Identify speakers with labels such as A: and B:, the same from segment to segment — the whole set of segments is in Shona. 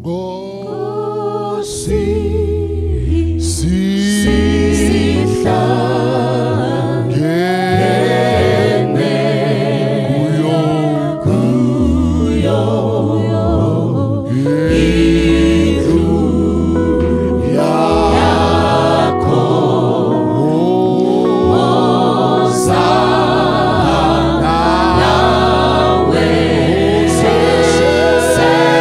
A: Nkosi sihlangene kuyo indlu yakho. Hosana nawe sesingene.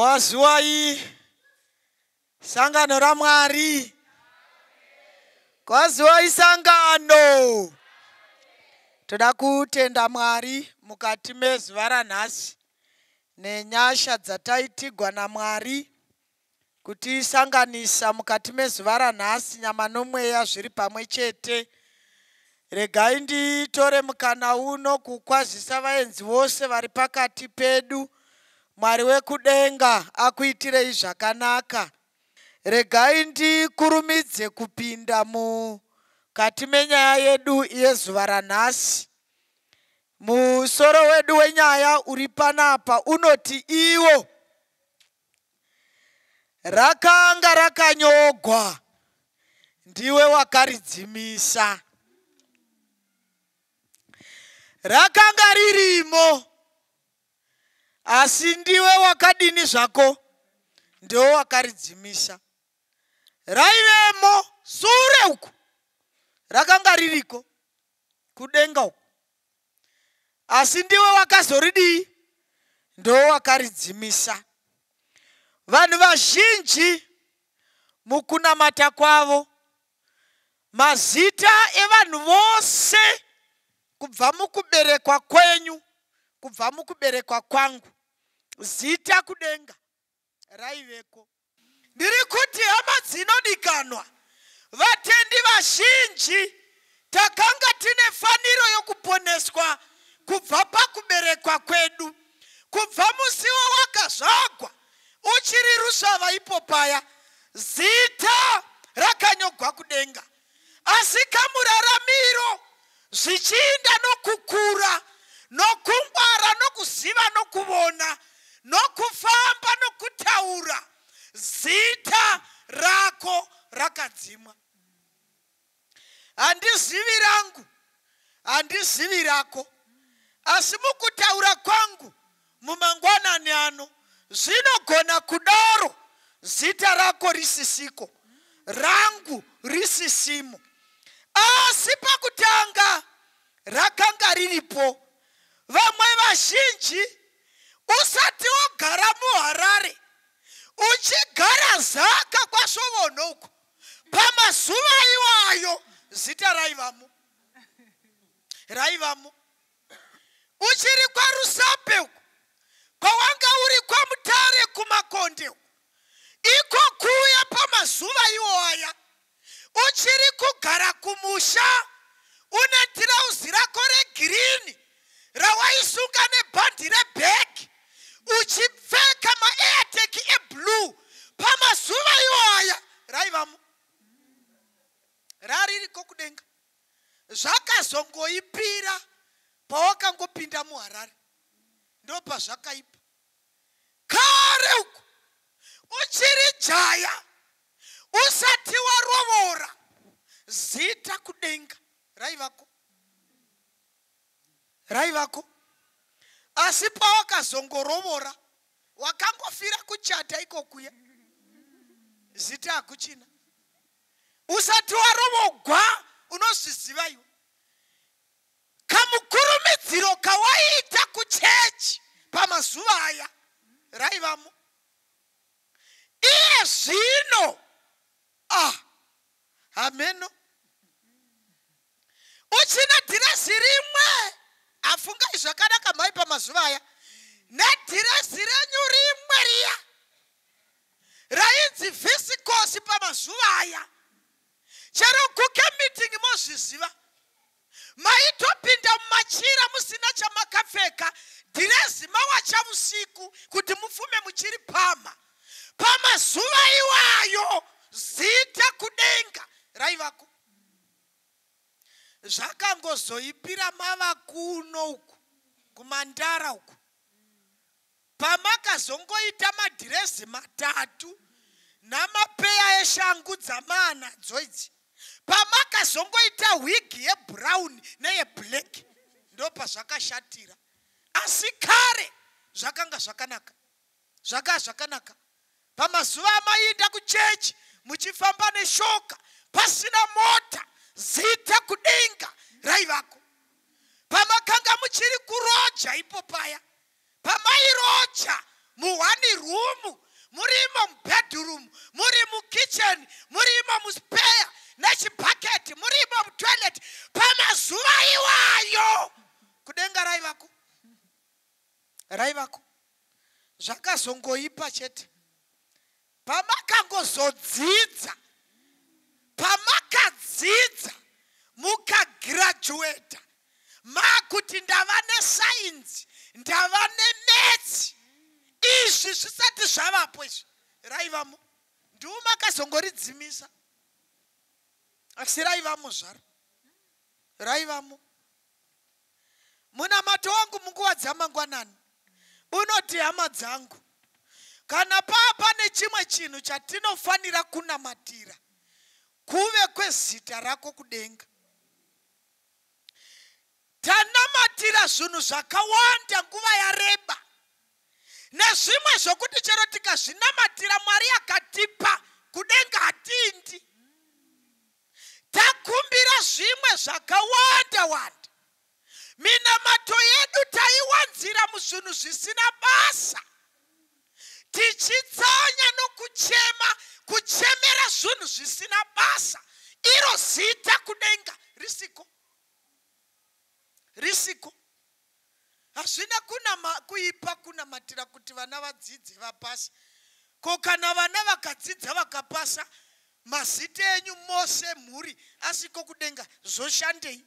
B: Kwaziwai sangano raMwari. Kwaziwai sangano. Toda kutenda Mwari mukati mezuva ranhasi nenyasha dzataitigwa naMwari kutisanganisa mukati mezuva ranhasi nyama nomweya zviri pamwe chete. Regai nditore mukana uno kukwazisa vaenzi vose vari pakati pedu. Mwari wekudenga akuitirei zvakanaka. Regai ndikurumidze kupinda mukati menyaya yedu yezuva ranhasi. Musoro wedu wenyaya uri panapa unoti iwo rakanga rakanyogwa ndiwe wakaridzimisa. Rakanga ririmo asi ndiwe wakadini zvako ndiwe wakaridzimisa. Raivemo sure uku rakanga ririko kudenga uku asi ndiwe wakazoridii ndiwe wakaridzimisa. Vanhu vazhinji mukunamata kwavo mazita evanhu vose kubva mukuberekwa kwenyu kubva mukuberekwa kwangu zita kudenga raiveko. Ndiri kuti hama dzinodikanwa, vatendi vazhinji takanga tine faniro yokuponeswa kubva pakuberekwa kwedu, kubva musi wawakazvagwa uchiri rusvava ipo paya zita rakanyogwa kudenga. Asi kamuraramiro zvichiinda nokukura nokungwara nokuziva nokuvona nokufamba nokutaura zita rako rakadzimwa. Handizivi rangu, handizivi rako, asi mukutaura kwangu mumangwanani ano zvinogona kudaro zita rako risisiko, rangu risisimo, asi pakutanga rakanga riripo. Vamwe vazhinji usati wogara muHarare uchigara Zaka kwaSvovono uko, pamazuva iwayo zita raivamo, raivamo. Uchiri kwaRusape uko, kwawanga uri kwaMutare kuMakonde uko, iko kuya pamazuva iwaya uchiri kugara kumusha une tirauzi rako regirini rawaisunga nebhandi rebhegi uchipfeka maairtag eblue, pamazuva iwaya raivamo, raririko kudenga. Zvakazongoipira pawakangopinda muHarare, ndopazvakaipa. Kare uko uchiri jaya usati warovora zita kudenga raivako, raivako. Asi pawakazongorovora wakangofira kuchata ikokuya, zita hakuchina. Usati warovogwa unozviziva iwe kamukurumidziro kawaiita kuchechi pamazuva aya raivamo. Iye zvino hameno uchine dhirezi rimwe, afungai zvakanaka mhai, pamazuva aya nedhirezi renyu rimwe riya rainzi visikosi pamazuva aya, chero kuke meeting mozviziva maitopinda mumachira musina chamakapfeka, dhirezi mawacha usiku kuti mupfume muchiri pama. Pamazuva iwayo zita kudenga raivako. Zvakangozoipira mava kuno uku kuMandara uku, pamakazongoita madhirezi matatu namapeya eshangu dzamaanadzo idzi, pamakazongoita wigi yebrown neyeblack, ndopazvakashatira. Asi kare zvakanga zvakanaka, zvakanga zvakanaka. Pamazuva amaienda kuchechi muchifamba neshoka pasina mota, zita kudenga raivako. Pamakanga muchiri kuroja ipo paya, pamairoja Muone room, murimo mubedroom, muri mukitchen, murimo muspare nechibhaketi, murimo mutoilet. Pamazuva iwayo kudenga raivako, raivako. Zvakazongoipa chete pamakangozodzidza, pamakadzidza mukagraduata, makuti ndava nesainzi, ndava nemaths. Izvi zvisati zvavapo, izvi raivamo. Ndiwo makazongoridzimisa, asi raivamo zvaro, raivamo. Munamato wangu munguva dzamangwanani unoti, hama dzangu, kana paa pane chimwe chinhu chatinofanira kunamatira, kuve kwezita rako kudenga. Tanamatira zvinhu zvakawanda nguva yareba, nezvimwe zvokuti chero tikazvinamatira, Mwari akatipa, kudenga hatindi. Takumbira zvimwe zvakawanda wanda, minamato yedu taiwanzira muzvinhu zvisina basa, tichitsanya nokuchema, kuchemera zvinhu zvisina basa, iro zita kudenga risiko, risiko. Hazvina kunama kuipa kunamatira kuti vana vadzidze vapasa. Ko kana vana vakadzidza vakapasa, mazita enyu mose mhuri asiko kudenga, zvoshandei?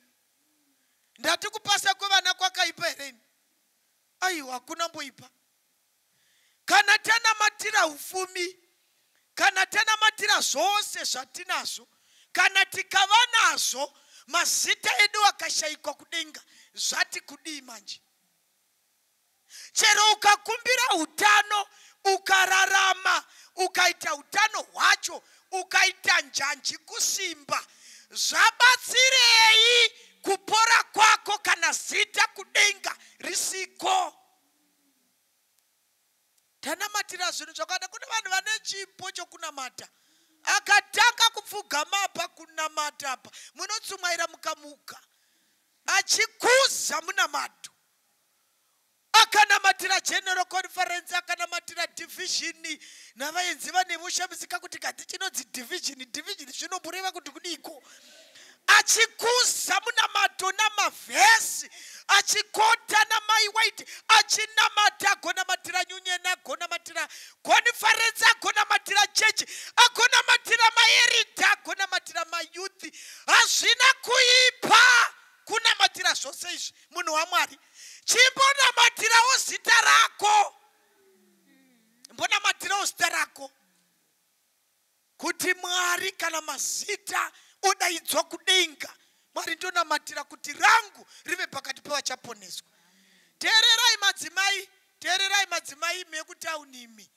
B: Ndati kupasa kwevana kwakaipa here ini? Aiwa, hakuna mboipa. Kana tanamatira ufumi, kana tanamatira zvose zvatinazvo, kana tikava nazvo, mazita edu akashayikwa kudenga, zvati kudii manje? Chero ukakumbira utano, ukararama, ukaita utano hwacho, ukaita njanji kusimba, zvabatsirei kupora kwako kana zita kudenga risiko? Tanamatira zvinhu zvakawanda. Kune vanhu vane chipo chokunamata, akatanga kupfugama apa, kunamata apa, munotsumwaira mukamuka, achikuza munamato. Akanamatira general conference, akanamatira division, navaenzi vane voshamisika kuti kati chinonzi division, division zvinomboreva kuti kudiko. Achikuza munamato namavhesi, achikota namai White, achinamata, agonamatira union, agonamatira conference, agonamatira chechi, agonamatira maelders, agonamatira mayouth. Hazvina kuipa kunamatira zvose izvi. Munhu waMwari, chimbonamatirawo zita rako, mbonamatirawo zita rako kuti Mwari, kana mazita odaidzwa kudenga, Mwari, ndonamatira kuti rangu rive pakati pevachaponeswa. Teererai madzimai, teererai madzimai mekutauni imi.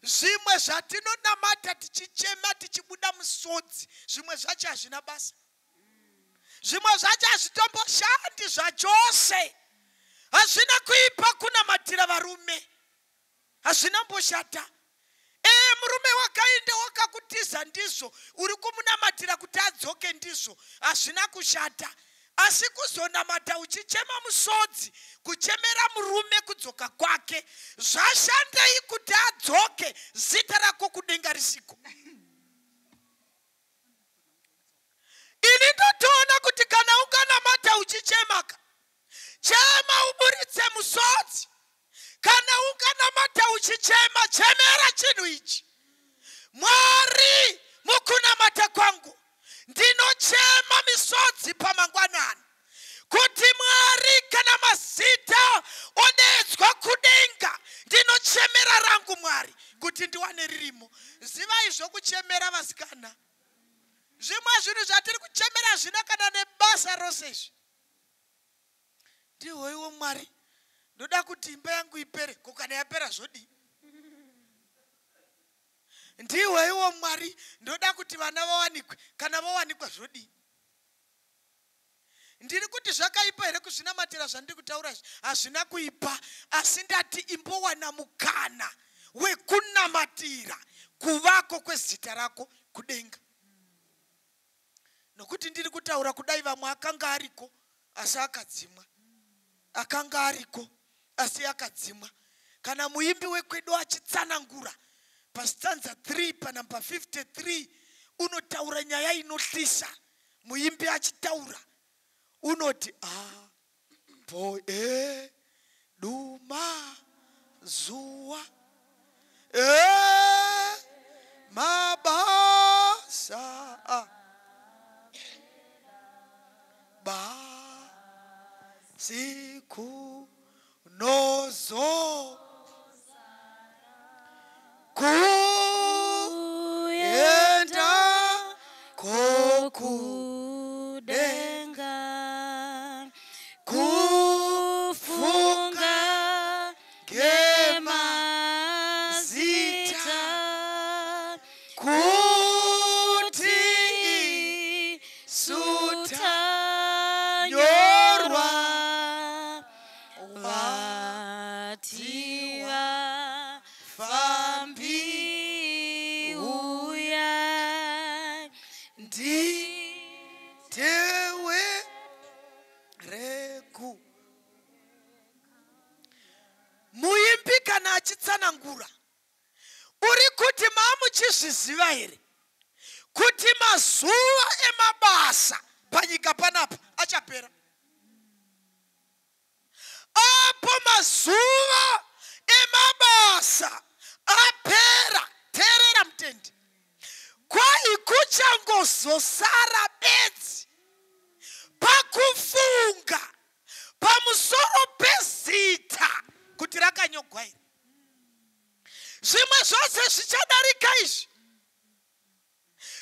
B: Zvimwe zvatinonamata tichichema, tichibuda musodzi, zvimwe zvacho hazvina basa, zvimwe zvacho hazvitomboshandi zvachose. Hazvina kuipa kunamatira varume, hazvina mboshata. Ee, murume wakaenda wakakutiza, ndizvo, uri kumunamatira kuti adzoke, ndizvo, hazvina kushata. Asi kuzonamata uchichema musodzi kuchemera murume kudzoka kwake, zvashandei kuti adzoke, zita rako kudenga risiko? Ini ndotoona kuti kana unganamata uchichemaka, chema uburitse musodzi. Kana unganamata uchichema, chemera chinhu ichi: Mwari, mukunamata kwangu ndinochema misodzi pamangwanani kuti Mwari, kana mazita odedzwa kudenga, ndinochemera rangu, Mwari, kuti ndiwane ririmo. Zivai zvokuchemera, vasikana. Zvimwe zvinhu zvatiri kuchemera zvina kana nebasa rose izvi. Ndihoiwo Mwari, ndoda kuti imba yangu ipere. Ko kana yapera, zvodii? Ndihweiwo Mwari, ndoda kuti vana vawanikwe. Kana vawanikwa, zvodii? Ndiri kuti zvakaipa here kuzvinamatira zvandiri kutaura izvi? Hazvina kuipa, asi ndati imbowana mukana wekunamatira kuvako kwezita rako kudenga, nokuti ndiri kutaura kudai, vamwe akanga ariko asi akadzimwa, akanga ariko asi akadzimwa. Kana muimbi wekwedu achitsanangura pastanza 3 panamba 53 unotaura nyaya inohlisa. Muimbi achitaura unoti a po e duma zuwa e mabasa a ba siku nozo kuenda kokudenga
A: kufunga
B: ngemazita
A: ngemazita
B: kuti
A: sutanyorwa vatiwa
B: fambi
A: uya
B: nditewe reku. Muimbi kana achitsanangura uri kuti maamuchizviziva here kuti mazuva emabasa panyika panapa achapera? Apo mazuva emabasa apera, teerera mutendi, kwai kuchangozosara bedzi pakufunga pamusoro pezita kuti rakanyogwa here. Zvimwe zvose zvichadarika izvi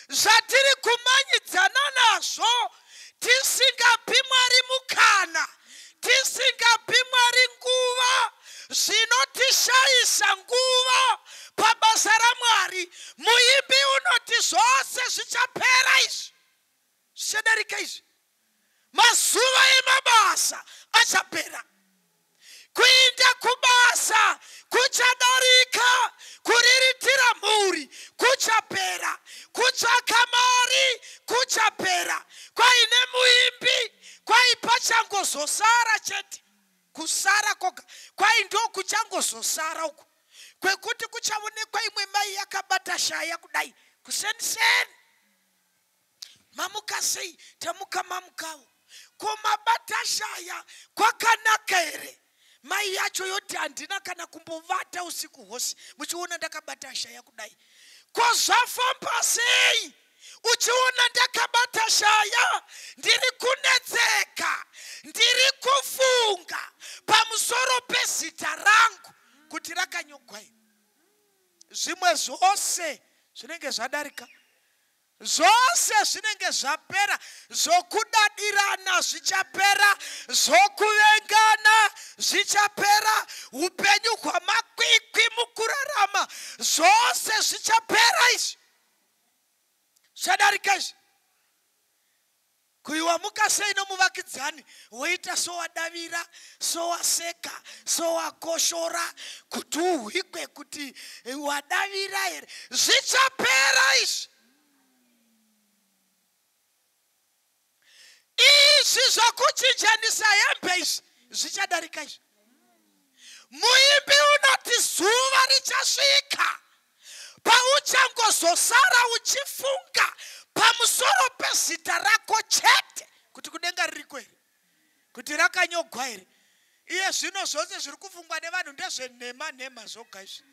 B: zvatiri kumanyidzana nazvo, tisingapi Mwari mukana, tisingapi Mwari nguva, zvinotishayisa nguva pabasa raMwari. Muimbi unoti zvose zvichapera izvi, zvichadarika izvi. Mazuva emabasa achapera, kuinda kubasa kuchadarika, kuriritira mhuri kuchapera, kutsvaka mari kuchapera. Kwaine muimbi kwai pachangozosara chete, kusara koga kwai ndo kuchangozosara uku kwekuti kuchaonekwa imwe mai yakabata shaya kudai kuseniseni. Mamuka sei? Tamuka mamukawo. Ko mabata shaya kwakanaka here? Mai yacho yoti handina kana kumbovata usiku hwose, muchiona ndakabata shaya kudai. Ko zvafamba sei uchiona ndakabata shaya? Ndiri kunetseka, ndiri kufunga pamusoro pezita rangu kuti rakanyogwa here. Zvimwe zvose zvinenge zvadarika, zvose zvinenge zvapera, zvokudadirana zvichapera, zvokuvengana zvichapera, upenyu hwamakwikwi mukurarama zvose zvichapera izvi, zvichadarika izvi. Kuiwamuka sei nomuvakidzani woita sowadavira, sowaseka, sowakoshora kuti uhwikwe kuti wadavira here? Zvichapera izvi. Izvi zvokuchinjanisa hembe izvi zvichadarika izvi. Muimbi unoti zuva richasvika pauchangozosara uchifunga pamusoro pezita rako chete kuti kudenga ririko here, kuti rakanyogwa here. Iye zvino zvose zviri kufungwa nevanhu ndezvenhema nhema zvoga izvi.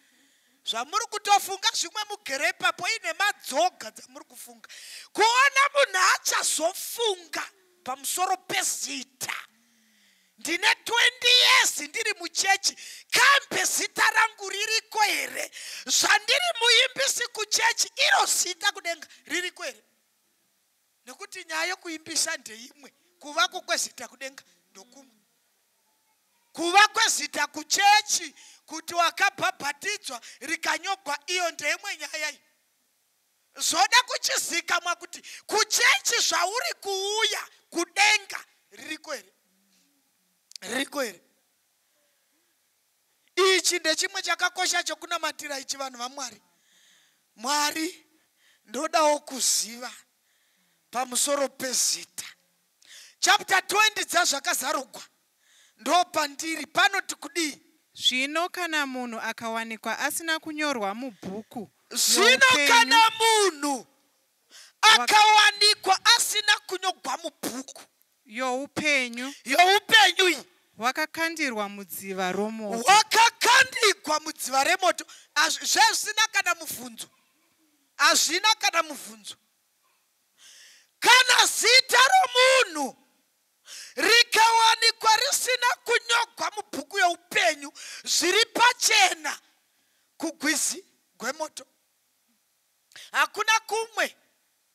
B: Zvamuri kutofunga zvimwe mugere ipapo inhema dzoga dzamuri kufunga. Kuona munhu achazofunga pamusoro pezita. Ndine 20 years ndiri muchechi, kambe zita rangu ririko here? Zvandiri muimbisi kuchechi, iro zita kudenga ririko here? Nekuti nyaya yekuimbisa ndeimwe, kuvako kwezita kudenga ndokumwe. Kuva kwezita kuchechi kuti wakabhabhatidzwa rikanyogwa, iyo ndeimwe nyaya iyi. Zvoda kuchizikamwa kuti kuchechi zvauri kuuya kudenga ririko here? Ririko here? Ichi ndechimwe chakakosha chokunamatira ichi, vanhu vaMwari. Mwari, ndodawo kuziva pamusoro pezita. Chapter 20 dzazvakazarugwa ndo pandiri panoti kudii?
A: Zvino kana munhu akawanikwa asina kunyorwa mubhuku
B: Zvino
A: youpenyu,
B: kana munhu akawanikwa asina kunyogwa mubhuku
A: youpenyu,
B: youpenyu iyi,
A: wakakandirwa mudziva romoto.
B: Wakakandigwa mudziva remoto. Zvezvisina kana mubvunzo, hazvina kana mubvunzo. Kana zita romunhu rikawanikwa risina kunyogwa mubhuku youpenyu, zviri pachena, kugwizi gwemoto, hakuna kumwe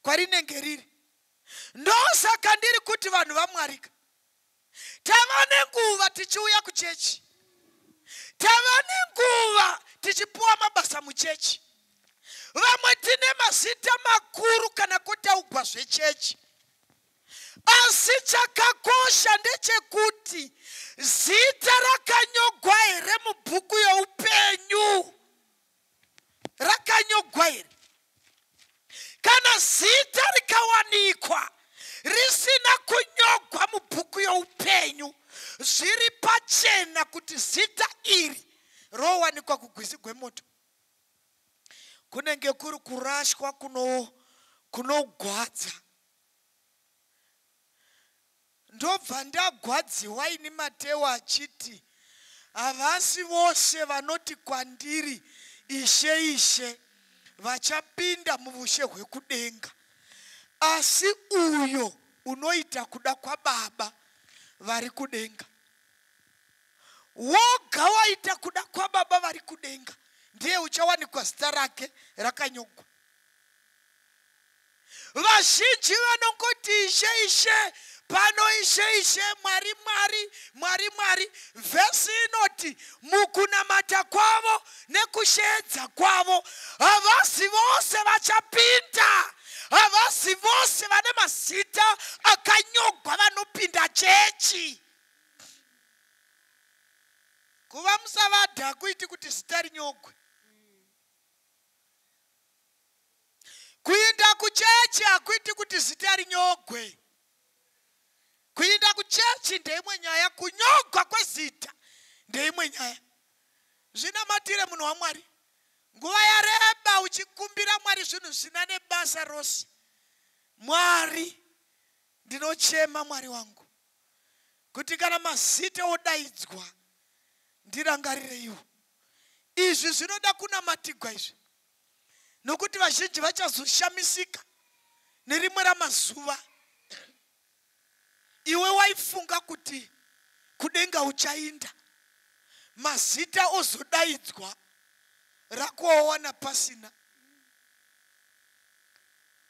B: kwarinenge riri. Ndosaka ndiri kuti, vanhu vaMwarika, tava nenguva tichiuya kuchechi, tava nenguva tichipiwa mabasa muchechi. Vamwe tine mazita makuru kana kutaugwa zvechechi, asi chakakosha ndechekuti zita rakanyogwa here mubhuku youpenyu? Rakanyogwa here? Kana zita rikawanikwa risina kunyogwa mubhuku youpenyu, zviri pachena kuti zita iri rowanikwa kugwizi gwemoto. Kunenge kuri kurashwa kunogwadza. Ndobva ndagwadziwa ini Mateo achiti, "Havasi vose vanoti kwandiri, 'Ishe, Ishe,' vachapinda muvushe hwekudenga, asi uyo unoita kuda kwababa vari kudenga." Woga waita kuda kwababa vari kudenga ndiye uchawanikwa zita rake rakanyogwa. Vazhinji vanongoti, "Ishe, Ishe," pano, "Ishe, Ishe, Mwari, Mwari, Mwari, Mwari." Vhesi inoti mukunamata kwavo nekusheedza kwavo, havasi vose vachapinda. Havasi vose vane mazita akanyogwa vanopinda chechi. Kuva musavadha hakuiti kuti zita rinyogwe. Kuinda kuchechi hakuiti kuti zita rinyogwe. Kuinda kuchechi ndeimwe nyaya, kunyogwa kwezita ndeimwe nyaya. Zvinamatire, munhu waMwari. Nguva yareba uchikumbira Mwari zvinhu zvisina nebasa rose. Mwari, ndinochema, Mwari wangu, kuti kana mazita odaidzwa, ndirangarireiwo. Izvi zvinoda kunamatigwa izvi, nokuti vazhinji vachazoshamisika nerimwe ramazuva. Iwe waifunga kuti kudenga uchainda, mazita ozodaidzwa, rakuowana pasina,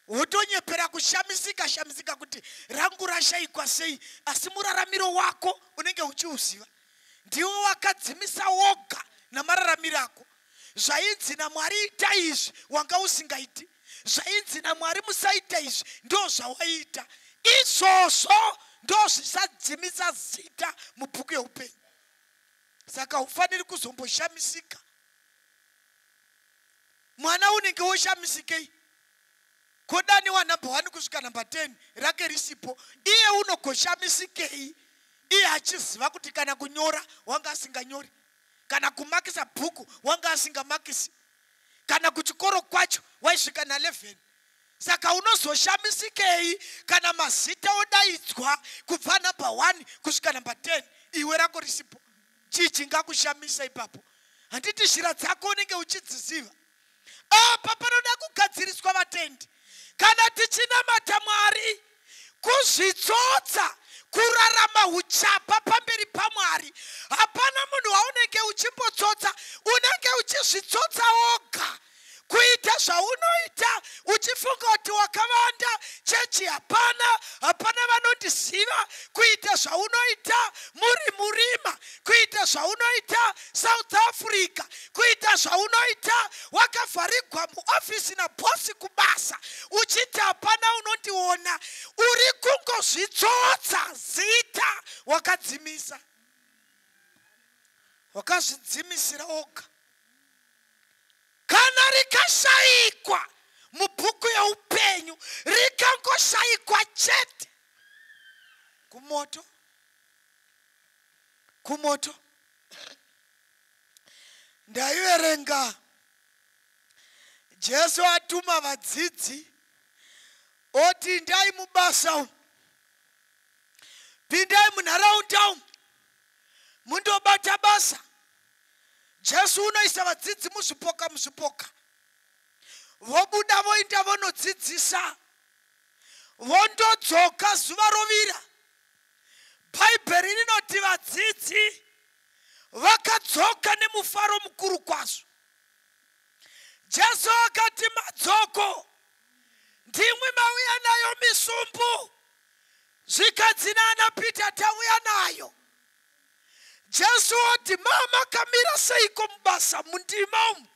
B: wotonyepera kushamisika shamisika kuti rangu rashayikwa sei. Asi muraramiro wako unenge uchiuziva, ndiwe wakadzimisa woga namararamiro ako. Zvainzi naMwari ita izvi, wanga usingaiti. Zvainzi naMwari musaita izvi, ndo zvawaiita. Izvozvo ndo zvisadzimisa zita mubhuku yeupenyu. Saka haufaniri kuzomboshamisika. Mwana unenge woshamisikei kodaniwa namba 1 kusvika namba 10, rake risipo? Iye unogoshamisikei, iye achiziva kuti kana kunyora wanga asinganyori, kana kumakisa bhuku wanga asingamakisi, kana kuchikoro kwacho waisvika na11? Saka unozoshamisikei kana mazita odaidzwa kubva namba 1 kusvika namba 10, iwe rako risipo? Chii chingakushamisa ipapo? Handiti zhira dzako unenge uchidziziva? Apa panoda kugadziriswa, vatendi. Kana tichinamata Mwari, kuzvitsotsa kurarama uchapa pamberi paMwari. Hapana munhu waunenge uchimbotsotsa, unenge uchizvitsotsa woga. Kuita zvaunoita uchifunga kuti wakavanda chechi, hapana, hapana vanondiziva. Kuita zvaunoita muri murima, kuita zvaunoita South Africa, kuita zvaunoita wakavharigwa muofisi nabhosi kubasa, uchiti hapana unondiona, uri kungozvitsotsa. Zita wakadzimisa, wakazvidzimisira oga. Kana rikashayikwa mubhuku yeupenyu, rikangoshayikwa chete, kumoto, kumoto. Ndaiverenga Jesu atuma vadzidzi oti indai mubasa umu, pindai munharaunda umu mundobata basa. Jesu unoisa vadzidzi muzvipoka muzvipoka, vobuda voinda vonodzidzisa, vondodzoka zuva rovira. Bhaibheri rinoti vadzidzi vakadzoka nemufaro mukuru kwazvo. Jesu akati madzoko ndimwi mauya nayo misumbu, zvikanzi naana Peter tauya nayo. Jesu oti mamakamira seiko mubasa mundima umu?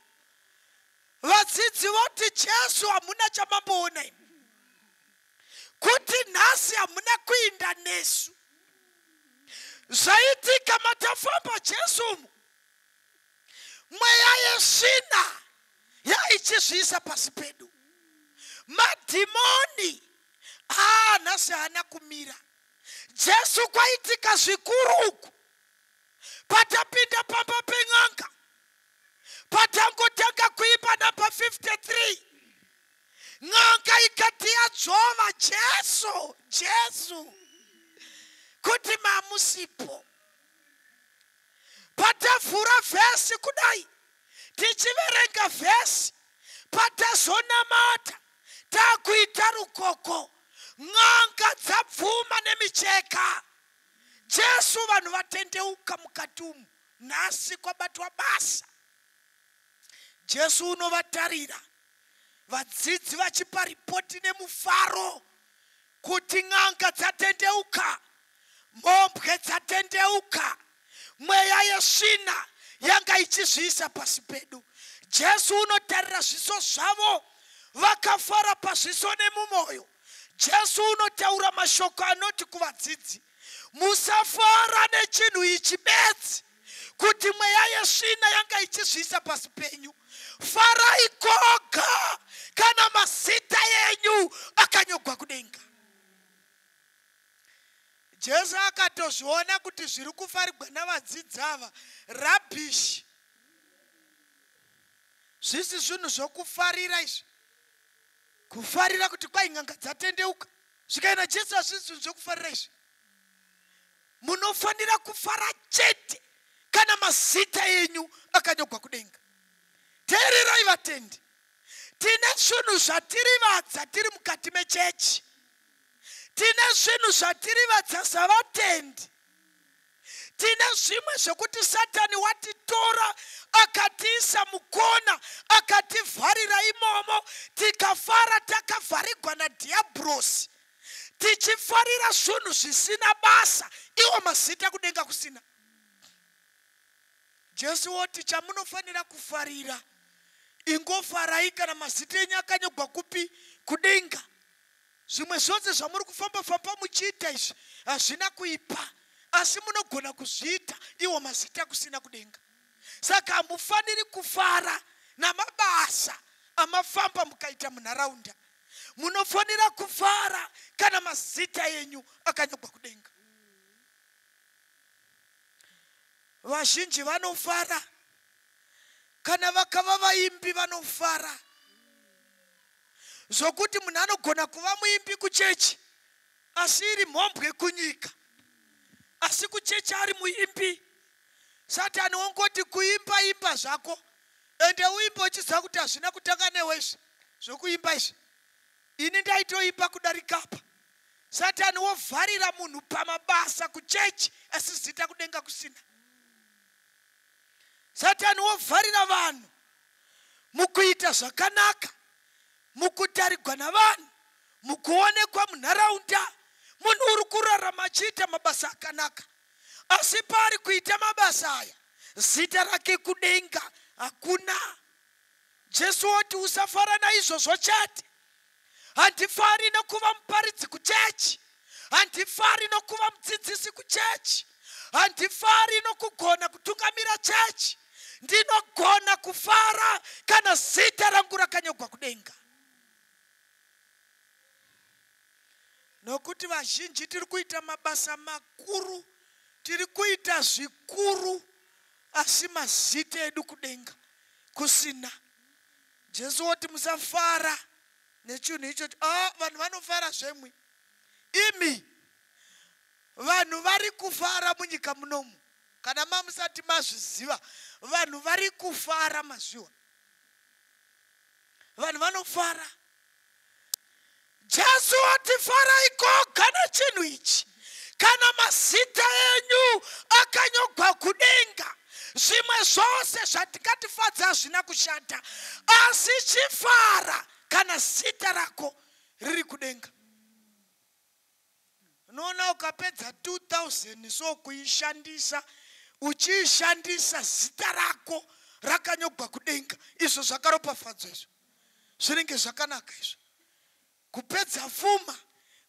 B: Vadzidzi voti Jesu hamuna chamamboona imi, kuti nhasi hamuna kuinda nesu. Zvaitika matafamba Jesu umu, mweya yesvina yaichizviisa pasi pedu. Madhimoni aa nhasi haana kumira. Jesu kwaitika zvikuru uku patapinda pamba pen'anga, patangotanga kuimba namba 53, n'anga ikati yadzvova Jesu, Jesu, kuti mamusipo. Patavhura vhesi kudai tichiverenga vhesi, patazonamata takuita rukoko, n'anga dzabvuma nemicheka. Jesu vanhu vatendeuka mukati umu, nhasi kwabatwa basa. Jesu unovatarira vadzidzi vachipa ripoti nemufaro kuti n'anga dzatendeuka, mhombwe dzatendeuka, mweya yesvina yanga ichizviisa pasi pedu. Jesu unotarira zviso zvavo vakafara pazviso nemumoyo. Jesu unotaura mashoko anoti kuvadzidzi, musafara nechinhu ichi bedzi, kuti mweya yesvina yanga ichizviisa pasi penyu. Farai koga kana mazita enyu akanyogwa kudenga. Jesu akatozviona kuti zviri kufarigwa navadzidzi ava rubbish, zvisi zvinhu zvokufarira izvi. Kufarira kuti kwai n'anga dzatendeuka, zvikaenda Jesu hazvisi zvinhu zvokufarira izvi. Munofanira kufara chete kana mazita enyu akanyogwa kudenga. Teererai vatendi, tine zvinhu zvatirivadza tiri mukati mechechi, tine zvinhu zvatirivadza savatendi, tine zvimwe zvekuti Satani watitora akatiisa mukona akativharira imomo, tikafara takavharigwa nadhiabhurosi, tichifarira zvinhu zvisina basa, iwo mazita kudenga kusina. Jesu woti chamunofanira kufarira, ingofarai kana mazita enyu akanyogwa kupi? Kudenga. Zvimwe zvose zvamuri kufamba-famba muchiita izvi hazvina kuipa, asi munogona kuzviita iwo mazita kusina kudenga. Saka hamufaniri kufara namabasa amafamba mukaita munharaunda. Munofanira kufara kana mazita enyu akanyogwa kudenga. Vazhinji vanofara kana vakava vaimbi, vanofara zvokuti munhu anogona kuva muimbi kuchechi asi iri mhombwe kunyika, asi kuchechi ari muimbi. Satani wongoti kuimba imba zvako, ende uimbe uchiziva kuti hazvina kutanga newe izvi zvokuimba izvi, ini ndaitoimba kudarika apa. Satani wovharira munhu pamabasa kuchechi asi zita kudenga kusina. Satani wovharira vanhu mukuita zvakanaka, mukutarigwa navanhu, mukuonekwa munharaunda. Munhu uri kurarama achiita mabasa akanaka, asi paari kuita mabasa aya zita rake kudenga hakuna. Jesu woti usafara naizvozvo chete. Handifari nokuva muparidzi kuchechi, handifari nokuva mudzidzisi kuchechi, handifari nokugona kutungamira chechi. Ndinogona kufara kana zita rangu rakanyogwa kudenga. Nokuti vazhinji tiri kuita mabasa makuru, tiri kuita zvikuru, Asi mazita edu kudenga kusina. Jesu woti musafara nechinhu ichocho. Ah, vanhu vanofara zvemwi. Imi vanhu vari kufara munyika munomu. Kana mamusati mazviziva, vanhu vari kufara mazviwa. Vanhu vanofara. Jesu wati farai koga nechinhu ichi. Kana mazita enyu akanyogwa kudenga, zvimwe zvose zvatingatifadza hazvina kushata, asi chifara kana zita rako riri kudenga. Unoona ukapedza 2000 so kuishandisa, uchiishandisa zita rako rakanyogwa kudenga, izvo zvakaropafadzwa izvo zvinenge zvakanaka izvo. Kupedza fuma,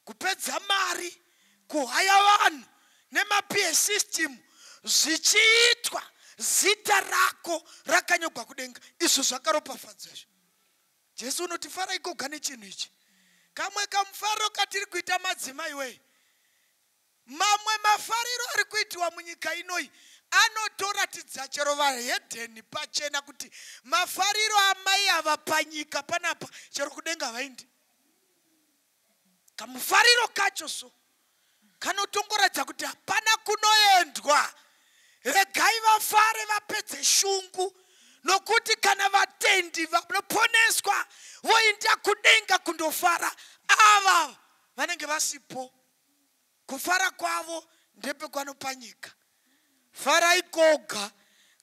B: kupedza mari, kuhaya vanhu nemaPA system zvichiitwa zita rako rakanyogwa kudenga, izvo zvakaropafadzwa izvo. Jesu unoti farai koga nechinhu ichi. Kamwe kamufaro katiri kuita madzimai wee, mamwe mafariro ari kuitiwa munyika inoi anotoratidza chero vahedheni pachena kuti mafariro amai ava panyika panapa chero kudenga vaindi. Kamufariro kacho so kanotongoratidza kuti hapana kunoendwa. Regai vafare vapedze shungu, nokuti kana vatendi vanoponeswa voenda kudenga kundofara, ava vanenge vasipo. Kufara kwavo ndepekwano panyika. Farai koga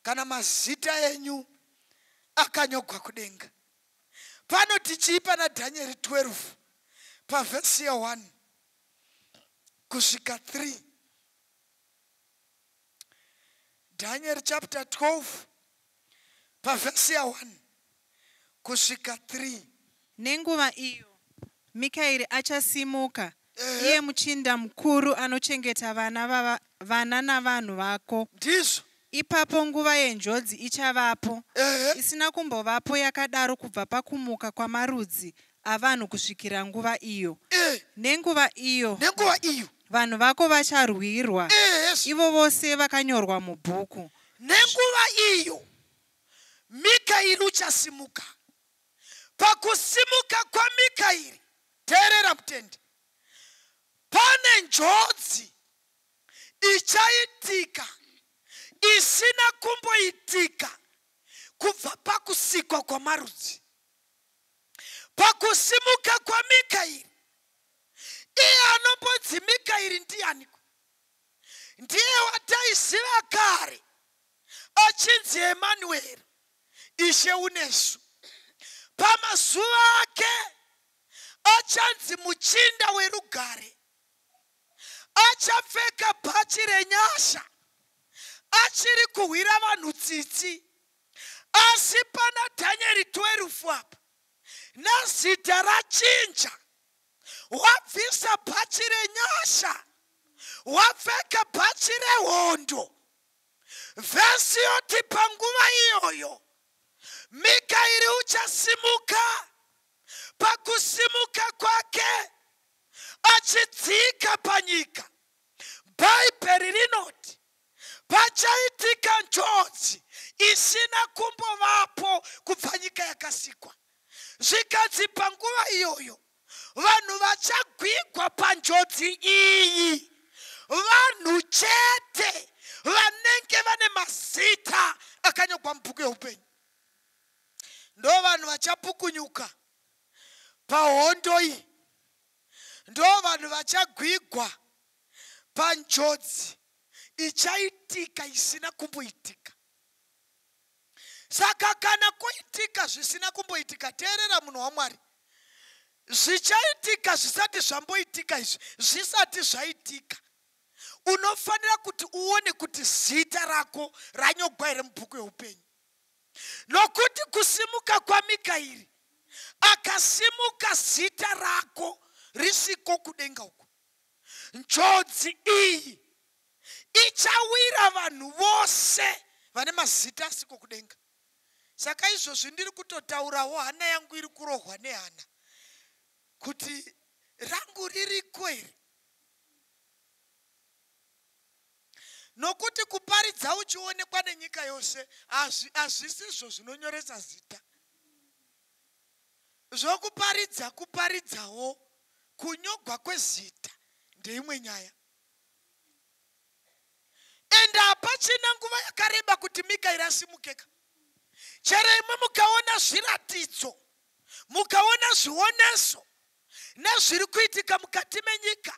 B: kana mazita enyu akanyogwa kudenga. Pano tichii pana Dhanieri 12 pavhesi ya 1 kusvika 3. Daniel chapter 12 pavhesi ya 1 kusvika 3.
A: Nenguva iyo Mikaeri achasimuka, iye muchinda mukuru anochengeta vana vana navanhu vako.
B: Ndizvo.
A: Ipapo nguva yenjodzi ichavapo, isina kumbovapo yakadaro kubva pakumuka kwamarudzi avanhu kusvikira nguva iyo. Nenguva iyo
B: Nenguva iyo
A: vanhu vako vacharwirwa, ivo vose vakanyorwa mubhuku.
B: Nenguva iyo Mikaeri uchasimuka. Pakusimuka kwaMikaeri, teerera mutendi, pane njodzi ichaitika isina kumboitika kubva pakusikwa kwamarudzi. Pakusimuka kwaMikaeri, iye anombonzi Mikaeri ndianiko? Ndiye wataiziva kare achinzi Emanueri, Ishe unesu. Pamazuva ake achanzi muchinda werugare, achapfeka bhachi renyasha, achiri kuhwira vanhu tsitsi. Asi pana Dhanieri 12 apa nezita rachinja, wabvisa bhachi renyasha, wapfeka bhachi rehondo. Vhesi yoti panguva iyoyo Mikaeri uchasimuka. Pakusimuka kwake achidzika panyika, Bhaibheri rinoti pachaitika njodzi isina kumbovapo kubva nyika yakasikwa. Zvikanzi panguva iyoyo vanhu vachagwigwa panjodzi iyi vanhu chete vanenge vane mazita akanyogwa mubhuku yeupenyu. Ndo vanhu vachapukunyuka pahondo iyi, ndo vanhu vachagwigwa panjodzi ichaitika isina kumboitika. Saka kana koitika zvisina kumboitika, teerera munhu waMwari, zvichaitika zvisati zvamboitika izvi, zvisati zvaitika, unofanira kuti uone kuti zita rako ranyogwa here mubhuku yeupenyu. Nokuti kusimuka kwaMikaeri, akasimuka zita rako risiko kudenga uko, njodzi iyi ichawira vanhu vose vane mazita asiko kudenga. Saka izvozvi ndiri kutotaurawo, hana yangu iri kurohwa nehana kuti rangu ririko here, Nokuti kuparidza uchionekwa nenyika yose hazvisizvo zvinonyoresa zita. Zvokuparidza kuparidzawo, kunyogwa kwezita ndeimwe nyaya. Ende hapachina nguva yakareba kuti Mikaeri asimukeka. Chero imwe mukaona zviratidzo, mukaona zvioneso nezviri kuitika mukati menyika,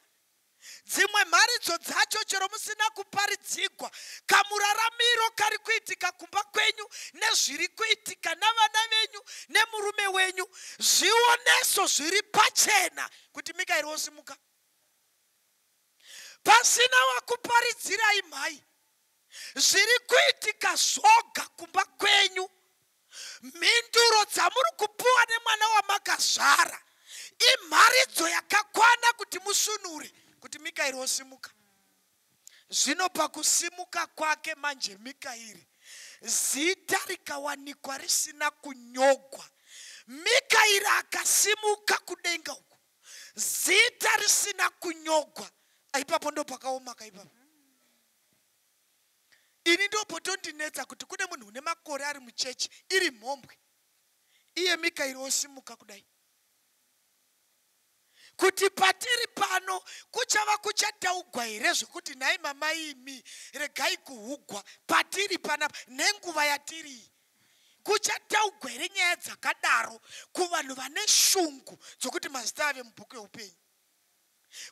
B: dzimwe mharidzo dzacho chero musina kuparidzigwa, kamuraramiro kari kuitika kumba kwenyu nezviri kuitika navana venyu nemurume wenyu, zvioneso zviri pachena kuti Mikaeri wosimuka. Pasina wakuparidzirai mhai, zviri kuitika zvoga kumba kwenyu. Mhinduro dzamuri kupuwa nemwana wamakazvara imharidzo yakakwana kuti musunure kuti Mikaeri wosimuka. Zvino pakusimuka kwake manje Mikaeri, zita rikawanikwa risina kunyogwa. Mikaeri akasimuka kudenga uku, zita risina kunyogwa. Ipapo ndo pakaoma kaipapo. Ini ndopotondinetsa kuti kune munhu une makore ari muchechi iri mhombwe, iye Mikaeri osimuka kudai. Kuti patiri pano kuchava kuchataugwa here zvekuti nhai mama imi regai kuhugwa patiri panapa nenguva yatiri? Kuchataugwa here nyaya dzakadaro kuvanhu vane shungu dzokuti mazita ave mubhuku yeupenyu?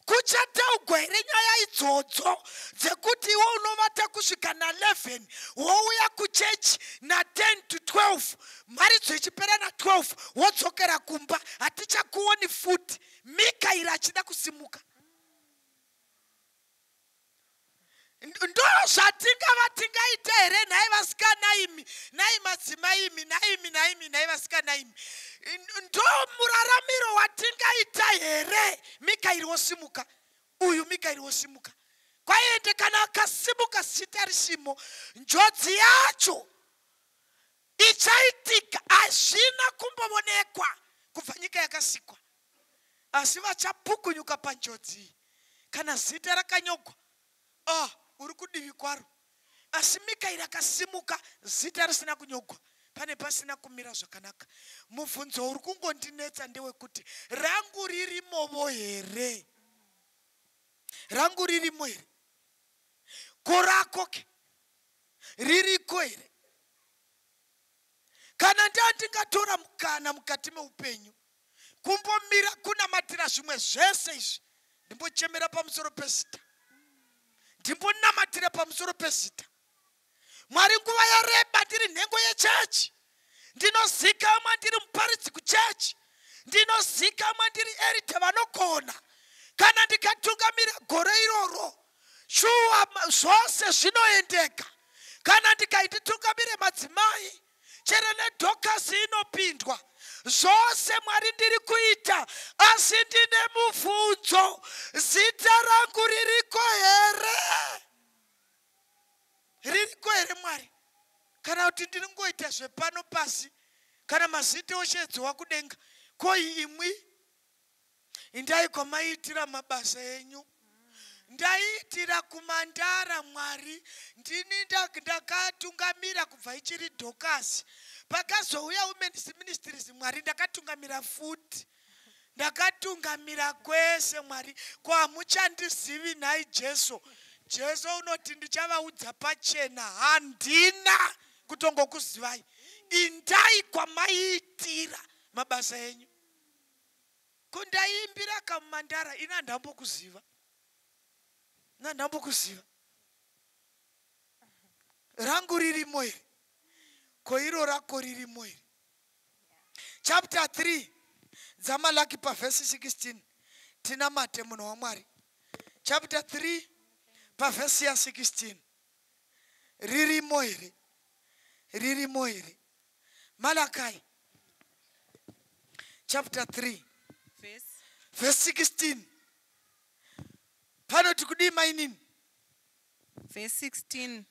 B: Kuchataugwa here nyaya idzodzo dzekuti iwe unovata kusvika na11 wouya kuchechi na10 to 12, mharidzo ichipera na12 wodzokera kumba, hatichakuoni futi? Mikaeri achida kusimuka. Ndo zvatingava tingaita here nhai vasikana imi, nhai madzimai imi, nhaimi nhaimi, nhai vasikana imi? Ndo muraramiro watingaita here? Mikaeri wosimuka uyu, Mikaeri wosimuka. Kwaende kana akasimuka zita risimo, njodzi yacho ichaitika hazvina kumboonekwa kubva nyika yakasikwa. Asi vachapukunyuka panjodzi kana zita rakanyogwa, uri kudivi kwaro. Asi Mikaeri akasimuka zita risina kunyogwa, pane pasina kumira zvakanaka. Mubvunzo uri kungondinetsa ndewekuti rangu ririmovo here? Rangu ririmo here? Ko rako ke ririko here? Kana ndandingatora mukana mukati meupenyu kumbomira kunamatira zvimwe zvese izvi, ndimbochemera pamusoro pezita, ndimbonamatira pamusoro pezita. Mwari, nguva yareba ndiri nhengo yechechi, ndinozikamwa ndiri muparidzi kuchechi, ndinozikamwa ndiri elder vanogona. Kana ndikatungamira gore iroro, shuwa zvose zvinoendeka. Kana ndikaititungamire madzimai, chero nedhokasi inopindwa, zvose Mwari ndiri kuita. Asi ndine mubvunzo, zita rangu ririko here? Ririko here Mwari? Kana kuti ndiringoita zvepano pasi, kana mazita oshedziwa kudenga, koi imwi indai kwamaiitira mabasa enyu? Ndaiitira kumandara Mwari, ndini ndakatungamira kubva ichiri dhokasi. Pakazouya Women's Ministries, Mwari, ndakatungamira futi, ndakatungamira kwese Mwari. Ko hamuchandizivi nhai Jesu? Jesu unoti ndichavaudza pachena, handina kutongokuzivai, indai kwamaiitira mabasa enyu. Ko ndaiimbira kamumandara, ini handambokuziva, nandambokuziva. Rangu ririmo here? Ko iro rako ririmo here? Chapter 3 dzaMalaki pavhesi 16, tinamate munhu waMwari. Chapter 3 pavhesi ya16, ririmo here? Ririmo here? Malakai chapter 3
A: Verse.
B: Verse 16 panoti kudii mainini?
A: Verse 16.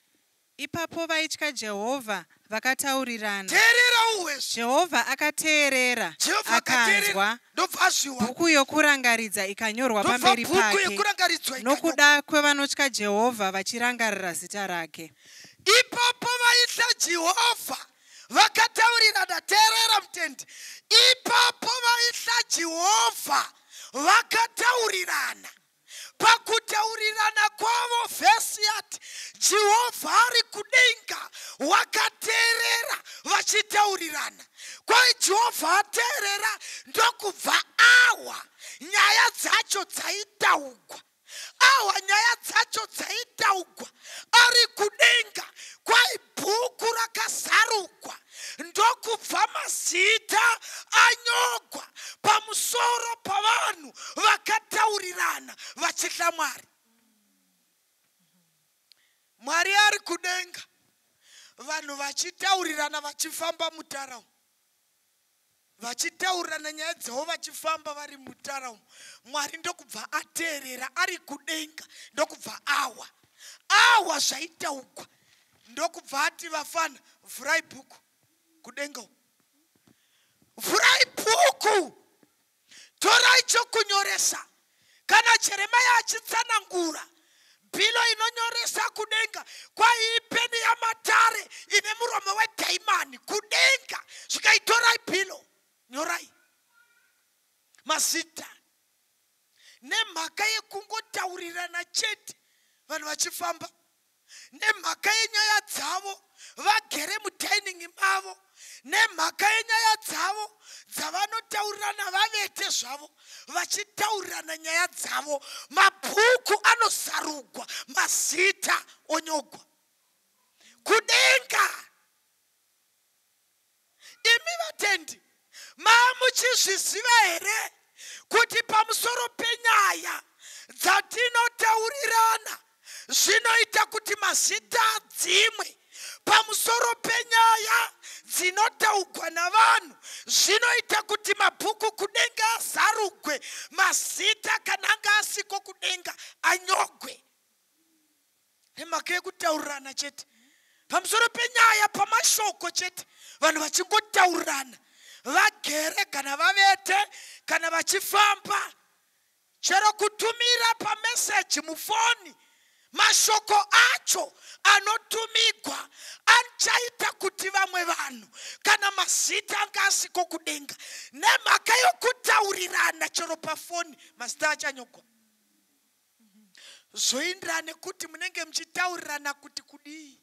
A: Ipapo vaitya Jehovha vakataurirana.
B: Teerera uhwezvo.
A: Jehovha akateerera,
B: Jehovha akateerera,
A: akanzwa.
B: Ndobva azviwa.
A: Bhuku yokurangaridza ikanyorwa
B: Ndobva
A: pamberi
B: bhuku
A: pake
B: yekurangaridzwa ikanyorwa.
A: Nokuda kwevanotya Jehovha vachirangarira zita rake.
B: Ipapo vaitya Jehovha vakataurirana. Teerera mutendi. Ipapo vaitya Jehovha vakataurirana. Pakutaurirana kwavo, vhesi yati Jehovha ari kudenga wakateerera vachitaurirana. Kwai Jehovha ateerera ndokubva awa nyaya dzacho dzaitaugwa, awa nyaya dzacho dzaitaugwa ari kudenga. Kwai bhuku rakazarugwa ndokubva mazita anyogwa pamusoro pavanhu vakataurirana vachitya Mwari. Mwari ari kudenga, vanhu vachitaurirana vachifamba mutara umu, vachitaurirana nyaya dzavo vachifamba vari mutara umu. Mwari ndokubva ateerera ari kudenga, ndokubva awa zvaitaugwa, ndokubva ati, "Vafana, vhurai bhuku kudenga uku, vhurai bhuku, torai chokunyoresa." Kana Jeremaya achitsanangura bhilo inonyoresa kudenga, kwaipeni yamatare ine muromo wedhaimani kudenga, zvikaitorai bhilo, nyorai mazita. Nemhaka yekungotaurirana chete vanhu vachifamba, nemhaka yenyaya dzavo vagere mudining mavo, nemhaka yenyaya dzavo dzavanotaurirana vavete zvavo vachitaurirana nyaya dzavo, mabhuku anozarugwa, mazita onyogwa kudenga. Imi vatendi, maamuchizviziva here kuti pamusoro penyaya dzatinotaurirana zvinoita kuti mazita adzimwe? Pamusoro penyaya dzinotaugwa navanhu zvinoita kuti mabhuku kudenga azarugwe, mazita kana anga asiko kudenga anyogwe, nemhaka yekutaurirana chete pamusoro penyaya, pamashoko chete, vanhu vachingotaurirana vagere kana vavete kana vachifamba, chero kutumira pameseji mufoni, mashoko acho anotumigwa achaita kuti vamwe vanhu kana mazita anga asiko kudenga, nemhaka yokutaurirana chero pafoni, mazita achanyogwa. Zvoenderana nekuti munenge muchitaurirana kuti kudii.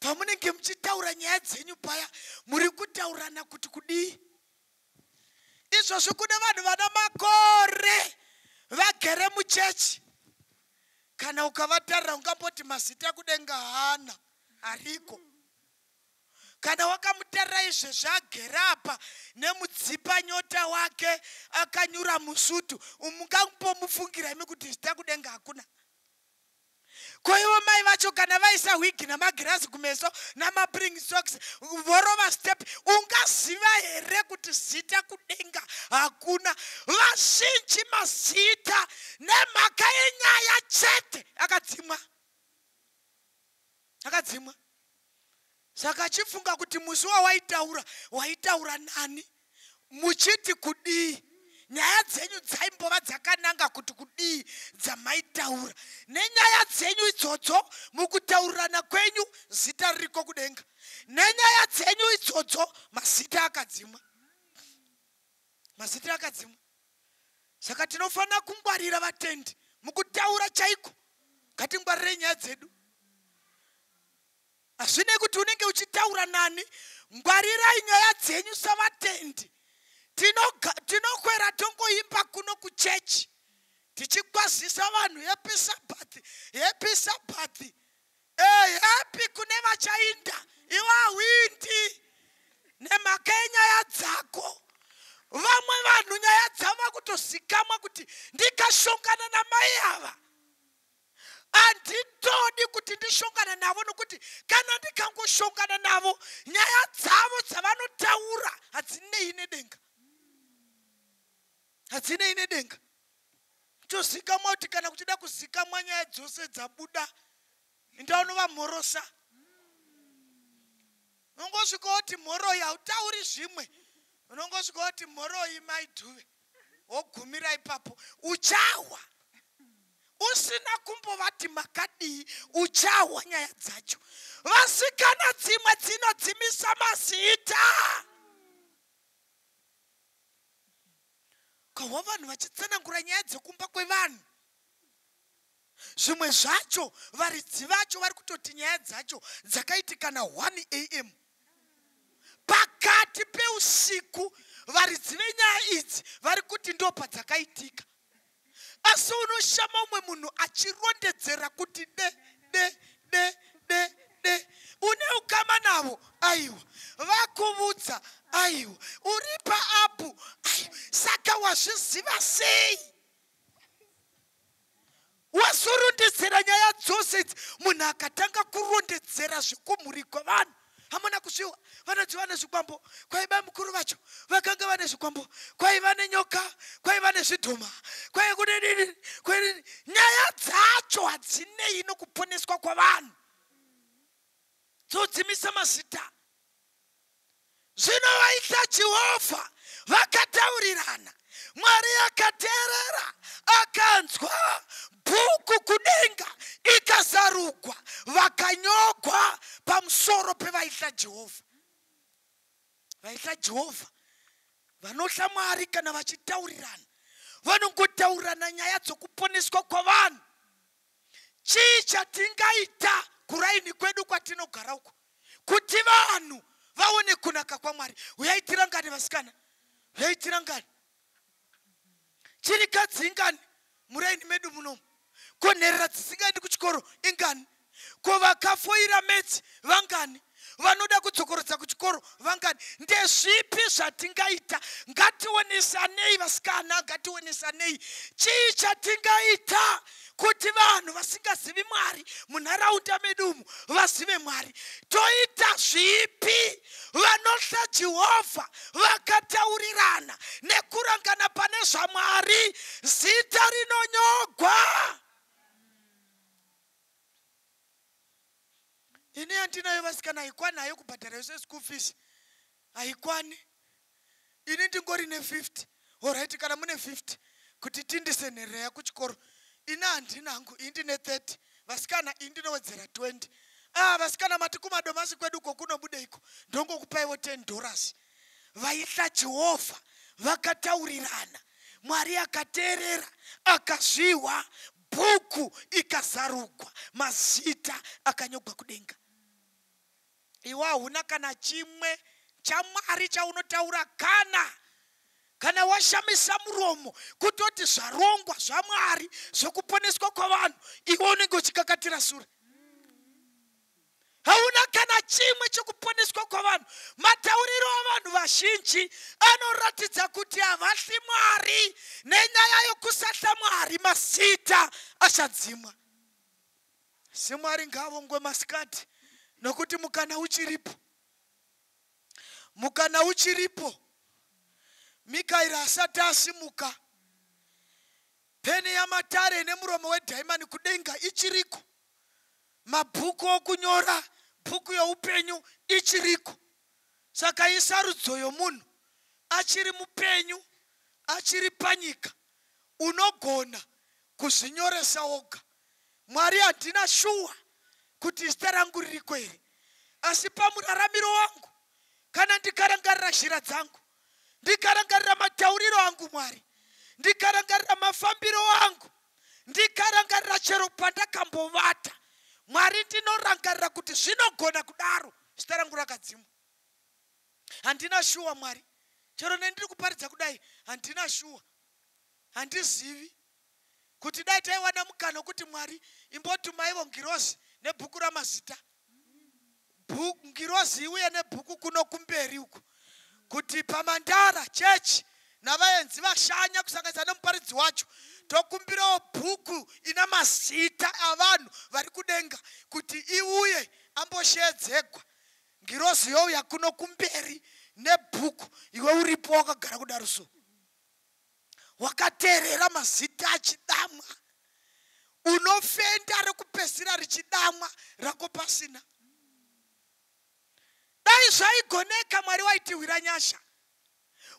B: Pamunenge muchitaura nyaya dzenyu paya, muri kutaurirana kuti kudii? Izvozvi kune vanhu vana makore vagere muchechi, kana ukavatarira ungamboti mazita kudenga haana ariko. Kana wakamutarira izvezvi agere apa nemudzipa nyota wake akanyura musutu, mungambomufungira imi kuti zita kudenga hakuna? Ko ivo mai vacho kana vaisa wigi namagirazi kumeso namabring socks, vorova step, ungaziva here kuti zita kudenga hakuna? Vazhinji mazita nemhaka yenyaya chete akadzimwa, akadzimwa. Saka chifunga kuti musi wawaitaura, waitaura nani, muchiti kudii? Nyaya dzenyu dzaimbova dzakananga kuti kudii dzamaitaura? Nenyaya dzenyu idzodzo, mukutaurirana kwenyu, zita ririko kudenga. Nenyaya dzenyu idzodzo mazita akadzimwa, mazita akadzimwa. Saka tinofanira kungwarira, vatendi, mukutaura chaiko. Ngatingwarirei nyaya dzedu. Hazvinei kuti unenge uchitaura nani, ngwarirai nyaya dzenyu savatendi. Tinokwera tongoimba kuno kuchechi tichikwazisa vanhu, "Happy Sabbath, happy Sabbath." Happy kune vachainda, iwe hawindi nemhaka yenyaya dzako. Vamwe vanhu nyaya dzavo kutozikamwa kuti ndikashongana namai ava, handitodi kuti ndishongane navo, nokuti kana ndikangoshongana navo, nyaya dzavo dzavanotaura hadzinei nedenga, hadzinei nedenga. Toziva. Zvinotozikamwa kuti kana kuchida kuzikamwa nyaya dzose dzabuda, ndaunovamhorosa. Unongosvika woti mhoroi, hautauri zvimwe. Unongosvika woti mhoroi Mai Dhuve, wogumira ipapo. Uchahwa usina kumbovati makadii, uchahwa nyaya dzacho. Vasikana dzimwe dzinodzimisa mazita. Ukahwa vanhu vachitsanangura nyaya dzekumba kwevanhu, zvimwe zvacho varidzi vacho vari kutoti nyaya dzacho dzakaitika na 1 am pakati peusiku. Varidzi venyaya idzi vari kuti ndo padzakaitika, asi unoshama umwe munhu achirondedzera kuti de de de de de. Une ukama navo? Aiwa. Vakuvudza? Aiwa. Uri paapu? Aiwa. Saka wazviziva sei? Wazorondedzera nyaya dzose idzi. Munhu akatanga kurondedzera zvekumhuri kwevanhu, hamuna kuzviwa, vanoti vane zvikwambo. Kwaiva mukuru vacho vakanga vane zvikwambo, kwaiva nenyoka, kwaiva nezvidhoma, kwaiva kudididi. Nyaya dzacho hadzinei nokuponeswa kwavanhu, dzodzimisa mazita. Zvino vaita Jehovha vakataurirana, Mwari akateerera, akanzwa, bhuku kudenga ikazarugwa, vakanyogwa pamusoro pevaitya Jehovha. Vaitya Jehovha, vanotya Mwari, kana vachitaurirana vanongotaurirana nyaya dzokuponeswa kwavanhu. Chii chatingaita kuraini kwedu kwatinogara uko kuti vanhu vaone kunaka kwaMwari? Uyai tirangane, vasikana, uyai tirangane. Chirikadzi ingani muraini medu munomu? Ko nherera dzisingaendi kuchikoro ingani? Ko vakafoira maths vangani? Vanoda kudzokorodza kuchikoro vangani? Ndezvipi zvatingaita? Ngationesanei, vasikana, ngationesanei. Chii chatingaita kuti vanhu vasingazivi Mwari munharaunda medu umu vazive Mwari? Toita zvipi? Vanotya Jehovha vakataurirana nekurangana pane zvaMwari, zita rinonyogwa. Ini yandinayo, vasikana, haikwani hayo kubhadhara yose school fees, haikwani. Ini ndingori ne50. Alright, kana mune 50 kuti tindise nherera kuchikoro, ini handina hangu, ini ndine 30. Vasikana, ini ndinowedzera 20. Ah, vasikana, mati kumadomasi kwedu uko kunobudeiko? Ndongokupaiwo $10. Vaitya Jehovha vakataurirana, Mwari akateerera, akazviwa, bhuku ikazarugwa, mazita akanyogwa kudenga. Iwe hauna kana chimwe chaMwari chaunotaura. Kana washamisa muromo kutoti zvarongwa zvaMwari zvokuponeswa kwavanhu, iwe unenge uchikakatira sure. Hauna kana chimwe chokuponeswa kwavanhu. Matauriro avanhu vazhinji anoratidza kuti havatyi Mwari. Nenyaya yokusatya Mwari, mazita achadzimwa. Semwari ngavongwe masikati, nokuti mukana uchiripo, mukana uchiripo. Mikaeri asati asimuka, peni yamatare nemuromo wedhaimani kudenga ichiriko, mabhuku okunyora bhuku youpenyu ichiriko. Saka isarudzo yomunhu achiri mupenyu, achiri panyika. Unogona kuzvinyoresa woga. Mwari, handina shuwa kuti zita rangu ririko here, asi pamuraramiro wangu, kana ndikarangarira zhira dzangu, ndikarangarira matauriro angu, Mwari, ndikarangarira mafambiro angu, ndikarangarira chero pandakambovata, Mwari, ndinorangarira kuti zvinogona kudaro zita rangu rakadzimwa. Handina shuwa, Mwari. Chero nendiri kuparidza kudai, handina shuwa, handizivi kuti dai taiwana mukana wekuti Mwari imbotumaivo ngirozi nebhuku ramazita, ngirozi iuye nebhuku kuno kumberi uku, kuti paMandara Chechi navaenzi vashanya, kusanganisa nemuparidzi wacho, tokumbirawo bhuku ina mazita avanhu vari kudenga kuti iuye amboshedzegwa. Ngirozi youya kuno kumberi nebhuku, iwe uripo wakagara kudaro. So Wakateerera mazita achidamwa. Unofenda rekupedzisira richidamwa rako pasina. Dai zvaigoneka Mwari waitihwira nyasha.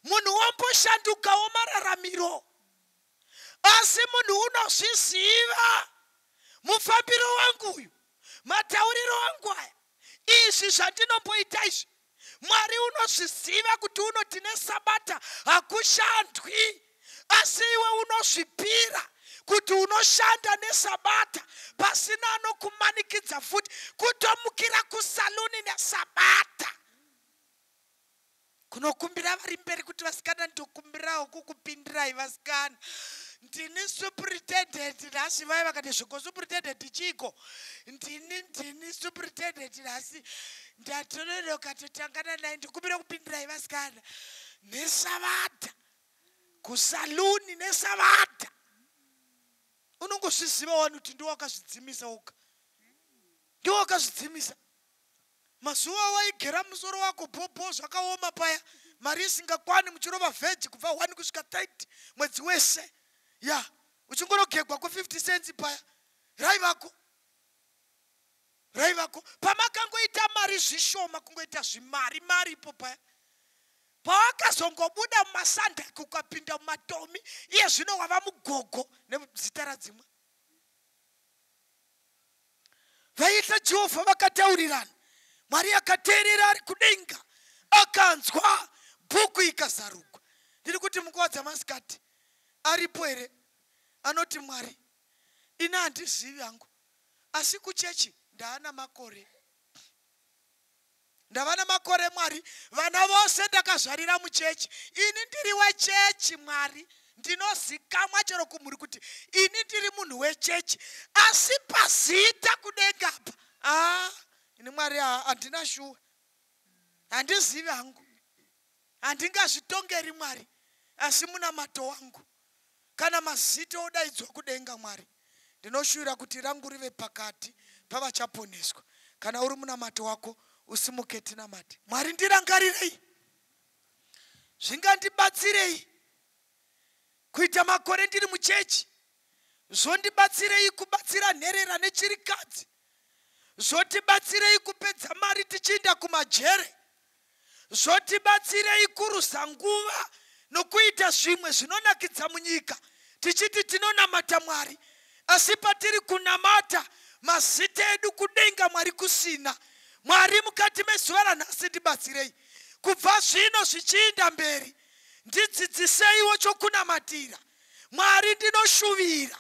B: Munhu womboshandukawo mararamiro. Asi munhu unozviziva. Mufambiro wangu uyu, matauriro angu aya, izvi zvandinomboita izvi, Mwari unozviziva kuti unoti nesabata hakushandwi. Asi iwe unozvipira kuti unoshanda nesabata pasina anokumanikidza futi kutomukira kusaluni nesabata. Kunokumbira vari mberi kuti vasikana ndokumbirawo kukupindirai vasikana. Ndini superintendent nhasi vai vakati zviko superintendent chiiko? Ndini superintendent nhasi ndatononoka totangana naye ndikumbira kupindirai vasikana. Nesabata kusaluni nesabata. Unongozviziva wani kuti ndiwe wakazvidzimisa woga. Ndiwe wakazvidzimisa. Mazuva waigera musoro wako bhobho zvakaoma paya. Mari isingakwani muchirova vheji kubva 1 kusvika 30 mwedzi wese. Ya, uchingonogegwa ko 50 cents paya. Raivako. Raivako. Pamakangoita mari zvishoma kungoita zvimari mari ipo paya. Pawakazongobuda mumasandaki ukapinda mumatomi iye zvino wava mugogo nezita radzimwe. Vaita Jehovha vakataurirana. Mwari akateerera ari kudenga akanzwa bhuku ikazarugwa. Ndiri kuti munguva dzamasikati aripo here anoti Mwari ini handizivi hangu asi kuchechi ndaana makore. Ndava namakore Mwari, vana vose ndakazvarira muchechi. Ini ndiri wechechi Mwari, ndinozikamwa chero kumhuri kuti ini ndiri munhu wechechi. Asi pazita kudenga apa, ini Mwari handina shuwa. Handizivi hangu. Handingazvitongeri Mwari, asi munamato wangu. Kana mazita odaidzwa kudenga Mwari, ndinoshuvira kuti rangu rive pakati pavachaponeswa. Kana uri munamato wako, usimuke tinamate. Mwari ndirangarirei. Zvingandibatsirei kuita makore ndiri muchechi. Zvondibatsirei kubatsira nherera nechirikadzi. Zvotibatsirei kupedza mari tichiinda kumajere. Zvotibatsirei kuruza nguva nokuita zvimwe zvinonakidza munyika tichiti tinonamata Mwari. Asi patiri kunamata mazita edu kudenga Mwari kusina. Mwari mukati mezuva ranhasi ndibatsirei. Kubva zvino zvichiinda mberi ndidzidziseiwo chokunamatira. Mwari ndinoshuvira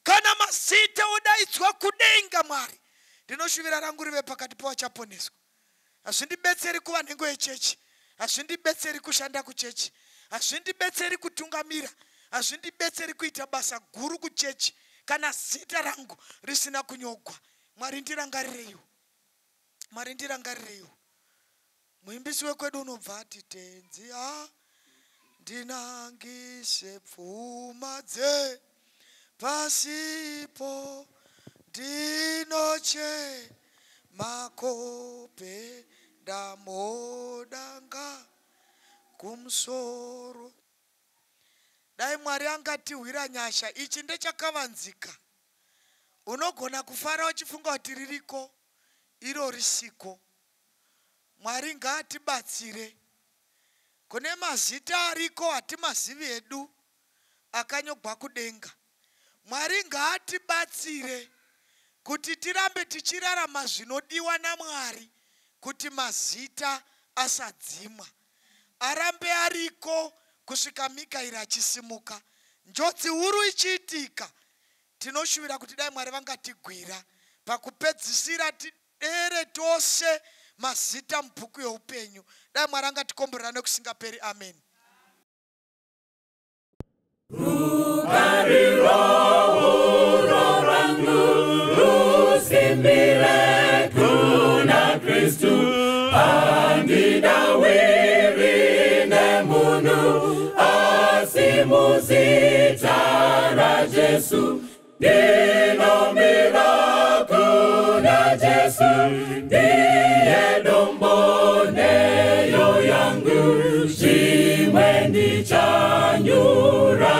B: kana mazita odaidzwa kudenga Mwari ndinoshuvira rangu rive pakati pavachaponeswa. Hazvindibetseri kuva nhengo yechechi. Hazvindibetseri kushanda kuchechi. Hazvindibetseri kutungamira. Hazvindibetseri kuita basa guru kuchechi kana zita rangu risina kunyogwa. Mwari ndirangarireiwo. Mwari ndirangarireiwo. Muimbisi wekwedu unobva ati tenzi ndinangise pfuma dze pasipo ndinoche makope ndamodanga kumusoro. Dai Mwari angatihwira nyasha. Ichi ndechakavanzika. Unogona kufara uchifunga kuti ririko, iro risiko. Mwari ngaatibatsire. Kune mazita ariko hatimazivi edu akanyogwa kudenga. Mwari ngaatibatsire kuti tirambe tichirarama zvinodiwa naMwari kuti mazita asadzimwa. Arambe ariko kusvika Mikaeri achisimuka. Njodzi huru ichiitika, tinoshuvira kuti dai Mwari vangatigwira. Pakupedzisira tidere tose mazita mubhuku youpenyu. Dai Mwari angatikomborera nekusingaperi. Amen.
C: Rusimbire kuna Kristu handidawiri nemunhu asi muzita raJesu ndinomira kuna Jesu ndiye dombo neyo yangu zvimwe ndichanyura.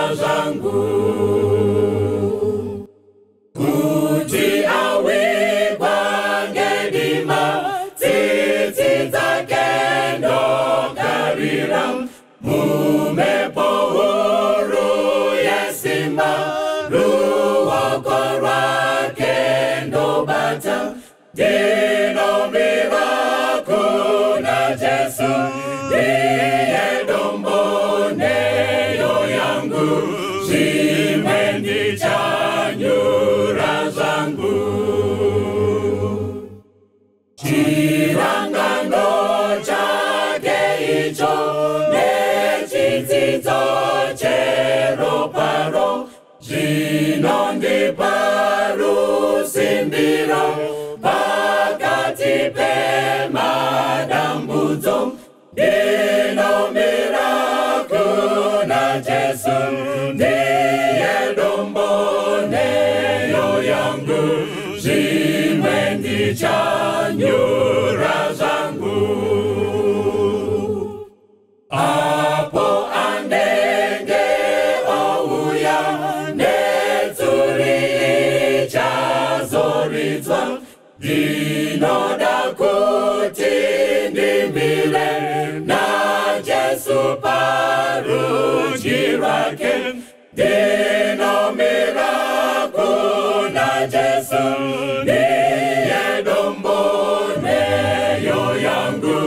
C: Jesu, ndiye dombo nheyo yangu, zvimwe ndichanyura zvangu. Chirangano chake icho nechitsidzo cheroparo zvinondipa rusimbiro pakati pemadambudzo. Ndinomira kuna Jesu, ndiye dombo nheyo yangu, zvimwe ndichanyura zvangu. Apo anenge ouya netsuri ichazoridzwa, ndinoda kuti ndimire naJesu parudyi rwake. Ndinomira kuna Jesu, ndiye dombo nheyo yangu,